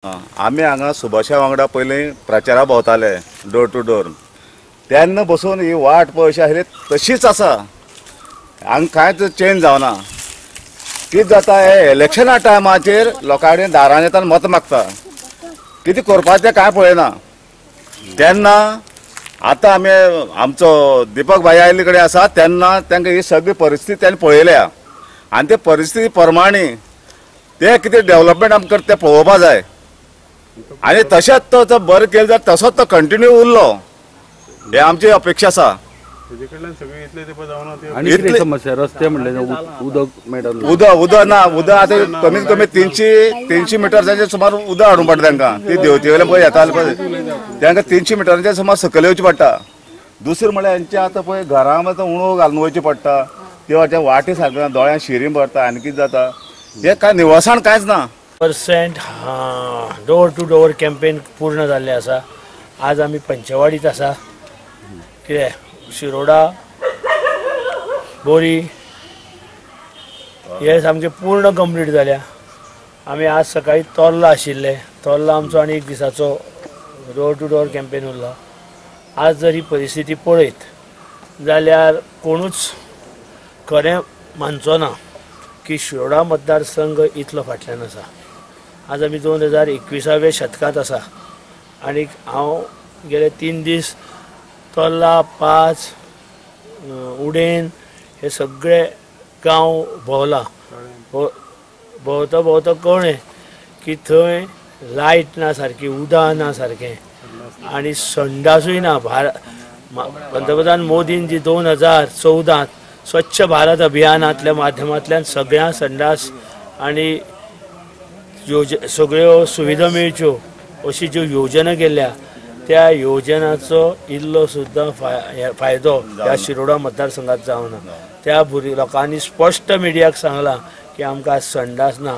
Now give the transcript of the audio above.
आमी हांगा सुभाषा वांगडा पयलीं प्रचारा भोंवताले डोर टू डोर, तेन्ना बसून ही वाट पळय अशी आसली तशीच आसा, हांगा कांयच चेंज जावना. कितें जाता हे इलेक्शना टायमाचेर लोकां कडेन दारान येता मत मागता, कितें करपाचें कांय पळयना. तेन्ना आतां आमी आमचो दीपक भाई आयिल्ले कडेन आसा तेन्ना तांकां ही सगळी परिस्थिती तांणी पळयल्या आनी ते परिस्थिती प्रमाणे ते कितें डेवलपमेंट आमकां करता तें पळोवपा जाय. आनी तशेंच तो जर बरें केलें जाल्यार तसोच तो कंटिन्यू उरलो हे आमची अपेक्षा आसा. आनी समस्या रस्ते म्हणले उदक मेळटा, उदक उदक ना, उदक आतां कमीत कमी 300 मिटरचे सुमार उदक हाडूंक पडटा तांकां. ती देवती वयल्यान पळय येताले पळय तांकां 300 मिटरांचे सुमार सकयल येवचें पडटा. दुसरें म्हणल्यार हेंचे आतां पळय घरां आतां उणो घालून वयचें पडटा, ते वाटे सारकें दोळ्यां शिरी भरता आनी कितें जाता, हें कांय निवळसाण कांयच ना. 100% डोर टू डोर कॅम्पेन पूर्ण जाल्लें आसा. आज आमी पंचवाडीत आसा, कितें शिरोडा बोरी हे सामके पूर्ण कंप्लीट जाल्या. आमी आज सकाळी तोर्ला आशिल्ले, तोर्ला आमचो आनी एक दिसाचो डोर टू डोर कॅम्पेन उरलो. आज जर ही परिस्थिती पळयत जाल्यार कोणूच खरें मानचो ना की शिरोडा मतदारसंघ इतलो फाटल्यान आसा. आज आमी 2021व्या शतकांत आसा आनी हांव गेले 3 दीस तोर्ला, 5, उडेन हे सगळे गांव भोंवला. भोंवता भोंवता कळ्ळें की थंय लायट ना सारकी, उदक ना सारकें आनी संडासूय ना. पंतप्रधान मोदीन जी 2014 स्वच्छ भारत अभियानांतल्या माध्यमांतल्यान सगळ्या संडास आनी सगळ्यो सुविधा मेळच्यो अशी ज्यो योजना केल्या त्या योजनाचो इल्लो सुद्दां फायदो ह्या शिरोडा मतदारसंघात जावना. त्या लोकांनी स्पश्ट मिडियाक सांगलां की आमकां संडास ना.